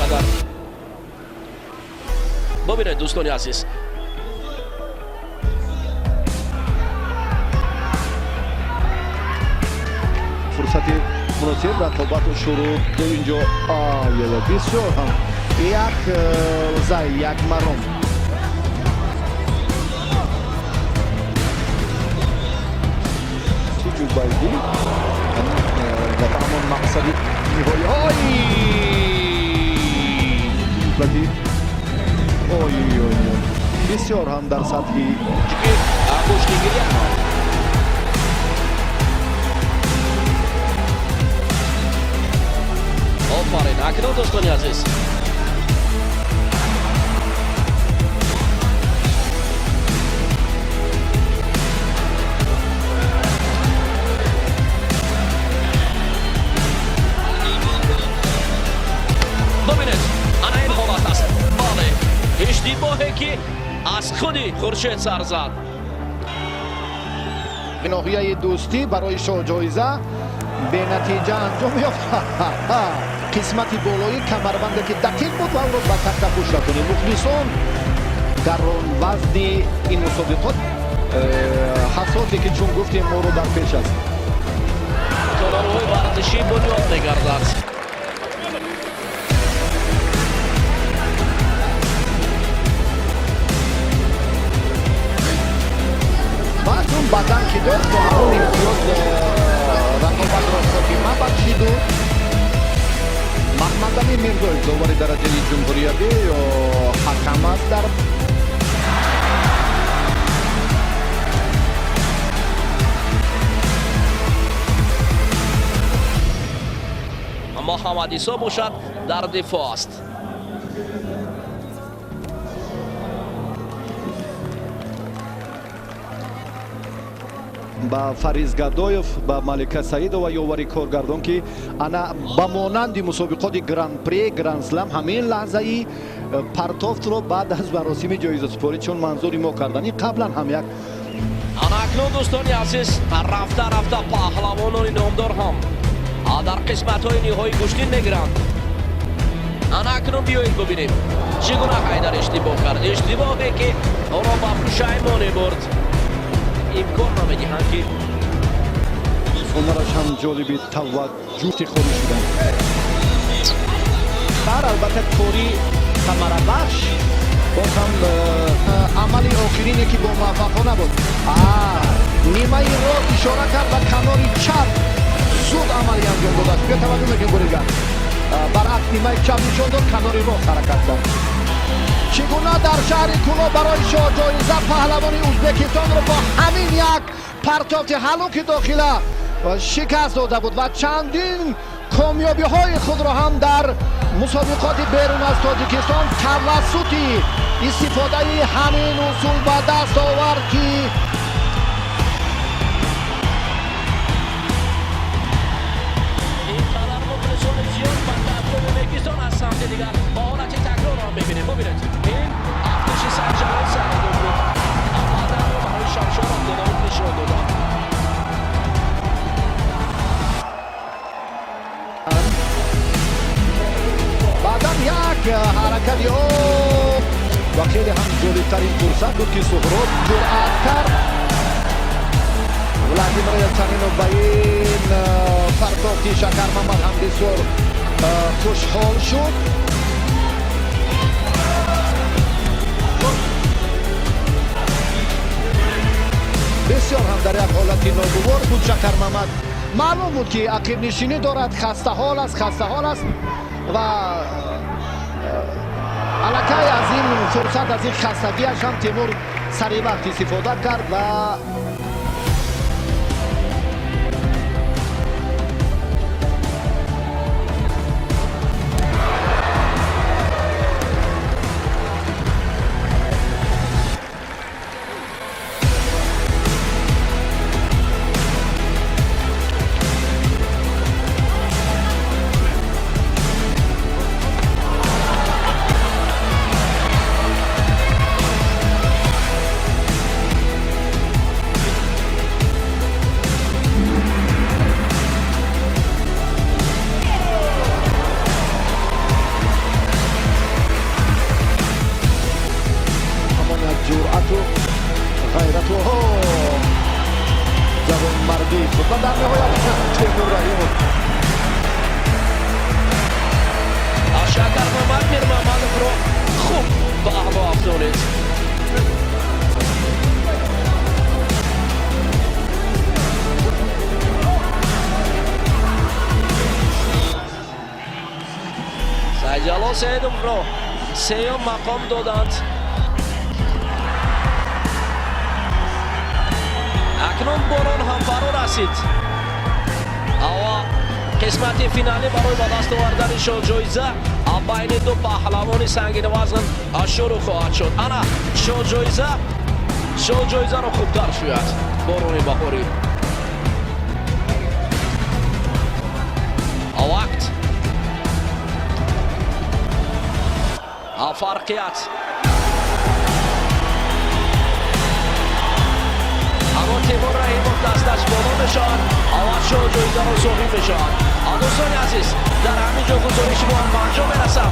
Қадар бубинед, дӯстони азиз. Фурсати муносиб рақобату шурӯъ инҷо. Ай, бисёр ҳам як зай, як маром. Чӣ ҷубайдӣ ва ба ҳамон мақсади ниҳоӣ. Ой, ой, ой, бисёр ҳам дар сатҳи гӯштигирӣ. Офарин! Акнун, дӯстони азиз, бубинед, ана ин ҳолат аст. Бале, иштибоҳе, ки аз худи Хуршед сар зад. Ноҳияи Дӯстӣ барои шоҳҷоиза бенатиҷа анҷом ёфт. Қисмати болои камарбанде, ки дақиқ буд ва ӯро ба тахтапӯш расонид. Мухлисон дар вазни ин мусобиқот ҳассосе, ки чун гуфтем, моро дар пеш аст. Толорҳои варзишӣ бунёд мегардад. Баъдун баъдан ки дод, бо ҳамон имтиёз рақобатро хотима бахшиду Маҳмадалӣ Мирзоев, довари дараҷаи ҷумҳуриявӣ ё ҳакам аст дар Муҳаммад Исо бошад, дар дифоъ аст. Ба Фариз Гадоев, ба Малика Саидова, ёвари коргардон, ки ана ба монанди мусобиқоти гран-при, гранд-слам, ҳамин лаҳзаи партофтро баъд аз маросими ҷоизасупорӣ чун манзури мо кардани қаблан ҳам як Ана акнун, дӯстони азиз, рафта рафта паҳлавонони номдор ҳам дар қисматҳои ниҳоӣ гӯштин мегиранд. Ана акнун биёед бубинем, чӣ гуна Ҳайдар иштибоҳ кард, иштибоҳе, ки ӯро ба пушаймонӣ бурд. Имкон намедиҳанд, ки ҳунараш ҳам ҷолиби таваҷҷӯҳ ифтихорӣ шуданд. Бар албатта кори самарабахш боз ҳам амали охирине, ки бомуваффақона буд. Нимаи рост ишора кард ва канори чап зуд амалӣ анҷом додааст. Биё таваҷҷӯҳ мекунем, буригар баръакс нимаи чап нишон дод, канори рост ҳаракат кард. Чӣ гуна дар шаҳри Кӯлоб барои шоҳҷоиза паҳлавони Ӯзбекистонро бо ҳамин як партофти ҳалуки дохила шикаст дода буд ва чандин комёбиҳои худро ҳам дар мусобиқоти берун аз Тоҷикистон тавассути истифодаи ҳамин усул ба даст овард, ки ин қадар мухлисони зиёд ба тарафи Ӯзбекистон. Аз самти дигар ба ҳолати такрорро мебинем. Бубинед, ин афтиши Саидҷамол Саидов буд, баъданро барои Шамшоров додавуд, нишон доданд. Баъдан як ҳаракати о ва хеле ҳам ҷолибтарин фурсат буд, ки Суҳроб ҷуръат кард. Владимир Елчанинов ба ин партофти Шакармамад ҳам бисёр хушҳол шуд. Бисёр ҳам дар як ҳолати ногувор буд Шакармамад. Маълум буд, ки ақибнишинӣ дорад, хастаҳол аст, хастаҳол аст ва аллакай аз ин фурсат, аз ин хастагиаш ҳам Темур сари вақт истифода кард ва Медонед, Сайдҷалол Саидовро сеюм мақом доданд. Акнун борон ҳам фаро расид ава қисмати финалӣ барои ба даст овардани шоҳҷоиза байни ду паҳлавони сангинвазн шурӯъ хоҳад шуд. Ана шоҳҷоиза, шоҳҷоизаро хубтар шӯяд борони баҳорӣ. Вақт фарқият. Аммо Тимур Раҳимов дасташ боло мешавад ава шоҳҷоизаро соҳиб мешавад. Дӯстони азиз, дар ҳамин ҷо гузориши мо ҳам ба анҷом мерасад.